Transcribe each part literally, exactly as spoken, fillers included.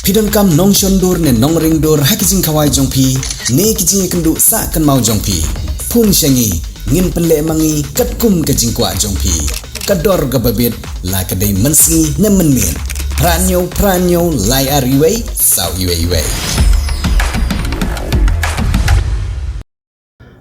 Phi donkam nongshon dur ne nongring dur ha ki jingkhawai jong phi ne ki jingïakynduh sah kynmaw jong phi? Phone sha ngi, ngin pynleh ma ngi katkum ka jingkwah jong phi. Ka dor kaba bit, la ka dei mynsngi ne mynmiet. Phra hynñiew phra hynñiew lai ar wei saw wei wei.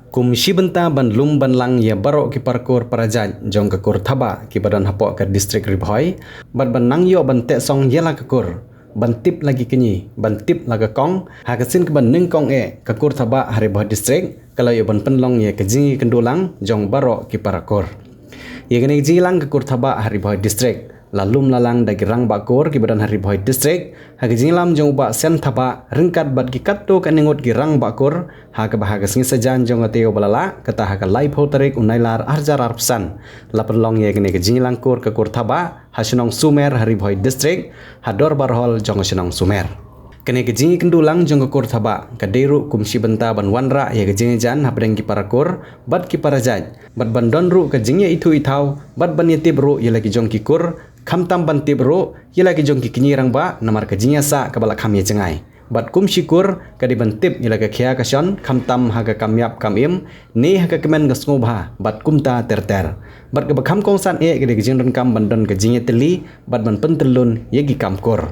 Kum shi bynta ban lum ban lang ïa baroh ki parakur parajait jong ka kur Thabah kiba don hapoh ka distrik Ri Bhoi, bad ban nang ïoh ban teh song ïa la ka kur, ban tip la ki kñi, ban tip la ka kong, ha ka sien kaba nyngkong eh ka kur Thabah ha Ri Bhoi distrik ka la ïoh ban pynlong ïa ka jingïakynduh lang jong baroh ki parakur. Ïa kane ka jingïalang ka kur Thabah ha Ri Bhoi distrik la lum la lang da ki rangbah kur kiba don ha Ri Bhoi distrik, ha ka jingïalam jong u Bah Sen Thabah ryngkat bad ki katto katne ngut ki rangbah kur, ha kaba ha ka sngi saitjaiñ jong ka taïew ba la lah, kata ha ka laiphew tarik u Nailar ar hajar arphew san, la pynlong ïa kane ka jingïalang kur ka kur Thabah ha shnong Sumer ha Ri Bhoi distrik, ha Dorbar Hall jong ka shnong Sumer. Kane ka jingïakynduh lang jong ka kur Thabah ka dei ruh kum shi bynta ban wanrah ïa ka jingïajan hapdeng ki parakur bad ki parajait, bad ban don ruh ka jingïaithuh ithaw, bad ban ïatip ruh ïa la ki jong ki kur, khamtam ban tip ruh ïa la ki jong ki kñi rangbah namar ka jingïasah kaba la kham ïa jngai. Bad kum shi kur ka dei ban tip ïa la ka khia ka shon, khamtam ha ka kam ïap kam im ne ha ka kmen ka sngewbha bad kumta ter ter. Bad kaba kham kongsan eh ka dei ka jingdonkam ban don ka jingïatylli bad ban pyntyllun ïa ki kam kur.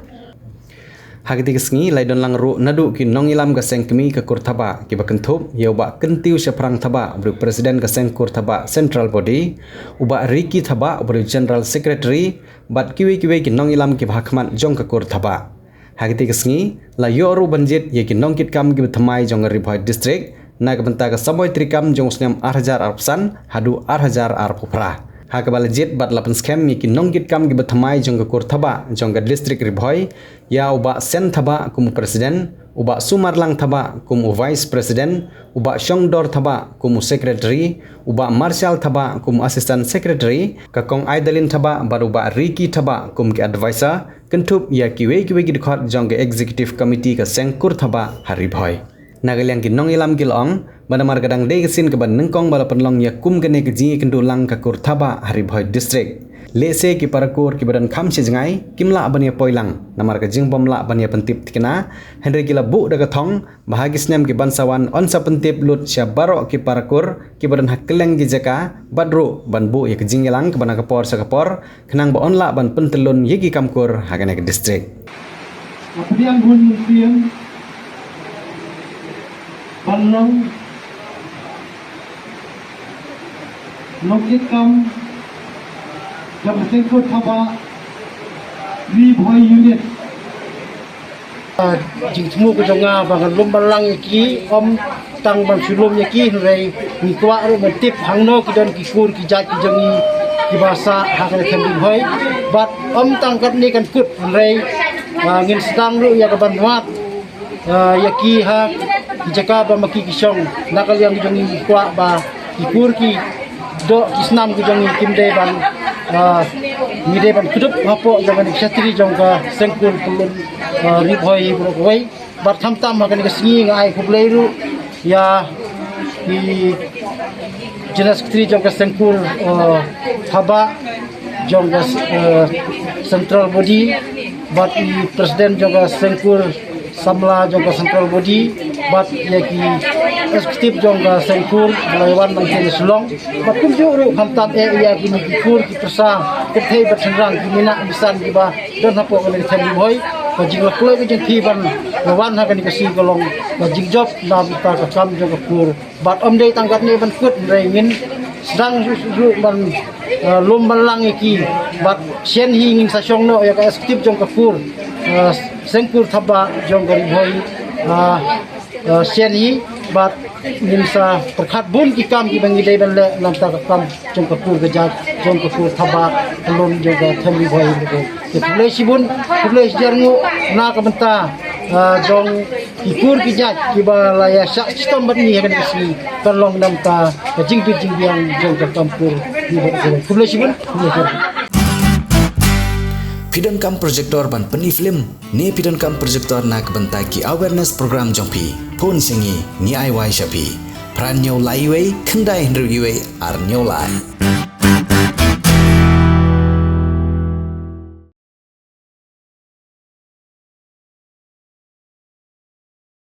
Ha katei ka sngi la ïadon lang ruh naduh ki nongïalam ka seng kmie ka kur Thabah kiba kynthup ïa u Bah Kyntiew Shaphrang Thabah uba dei u President ka seng kur Thabah Central Body, u Bah Ricky Thabah uba dei u General Secretary, bad kiwei kiwei ki nongïalam kiba ha khmat jong ka kur Thabah. Ha katei ka sngi la ïoh ruh ban jied ïa ki nongkitkam kiba thymmai jong ka Ri Bhoi distrik na ka bynta ka samoi treikam jong u snem ar hajar arphew san haduh ar hajar arphew phra, ha kaba la jied bad la pynskhem ïa ki nongkitkam kiba thymmai jong ka kur Thabah jong ka distrik Ri Bhoi, ïa u Bah Sen Thabah kum u President, u Bah Sumarlang Thabah kum u Vice President, u Bah Shongdor Thabah kum u Secretary, u Bah Marshal Thabah kum u Assistant Secretary, ka Kong Aidalin Thabah bad u Bah Ricky Thabah kum ki advisor, kynthup ïa kiwei kiwei ki dkhot jong ka Executive Committee ka seng kur Thabah ha Ri Bhoi. Na ka liang ki nongïalam ki la ong ba namar ka dang dei ka sien kaba nyngkong ba la pynlong ïa kum kane ka jingïakynduh lang ka kur Thabah ha Ri Bhoi distrik, lehse ki parakur kiba don kham sha jngai kim lah ban ïa poi lang namar ka jingbym lah ban ïa pyntip thikna, hynrei ki la buh da ka thong ba ha ki snem ki ban sa wan yn sa pyntip lut sha baroh ki parakur kiba don ha kylleng ki jaka, bad ruh ban buh ïa ka jingïalang kaba na ka por sha ka por, khnang ba yn lah ban pyntyllun ïa ki kam kur ha kane ka distrik. Nga pdiang hun mynsiem ban long nongkitkam jong ka seng kur Thabah Ri Bhoi Unit. Ah, jingthmu ka jong nga ba ngan lum ban lang ïa ki, ym tang ban shu lum ïa ki, hynrei ngi kwah ruh ban tip hangno ki don ki kur ki jait ki jong ngi kiba sah ha kane ka thaiñ Ri Bhoi. Bad ym tang katne kan kut, hynrei, ah, ngin sdang ruh ïa ka ban wad, ah, ïa ki ha ki jaka ba ma ki ki shong. Na ka liang ki jong ngi kwah ba ki kur ki doh ki snam ki jong ngi kim dei ban, ah, ngi dei ban kdup hapoh jong ka kshatriya jong ka seng kur pyllun, ah, Ri Bhoi baroh kawei. Bad khamtam ha kane ka sngi nga ai khublei ruh ïa i General Secretary jong ka seng kur, ah, Thabah jong ka, ah, Central Body, bad i President jong ka seng kur samla jong ka Central Body, bad ïa ki executive jong ka seng kur ba la wan nangta na Shillong. Bad kumjuh ruh khamtam eh ïa kine ki kur ki pyrsa, ki kynthei bad shynrang, ki mih na ki san kiba don hapoh kane ka thaiñ Ri Bhoi. Ka jinglakloi ka jong ki ban la wan ha kane ka sngi ka long ka jingjop na bynta ka kam jong ka kur. Bad ym dei tang katne ban kut, hynrei ngin sdang ruh ban, eh, lum ban lang ïa ki. Bad shen hi ngin sa shong noh ïa ka executive jong ka kur, eh, seng kur Thabah jong ka Ri Bhoi, eh, eh, shen hi, bad ngin sa pyrkhat bun ki kam kiba ngi dei ban leh na bynta ka kam jong ka kur ka jait, jong ka kur Thabah, ka lum jong ka thaiñ Ri Bhoi. Te khublei shibun, khublei shihajar nguh na ka bynta, ah, jong ki kur ki jait kiba la ïa shah shitom bad ngi ha kane ka sngi, kan long na bynta ka jingtip jingbiang jong ka kam kur. Khublei shibun, khublei shihajar. Phi donkam projector ban pyni film ne phi donkam projector na ka bynta ki awareness program jong phi? Phone sha ngi, ngi ai wai sha phi. Phra hynñiew lai wei, khyndai hynriew wei, ar hynñiew lai.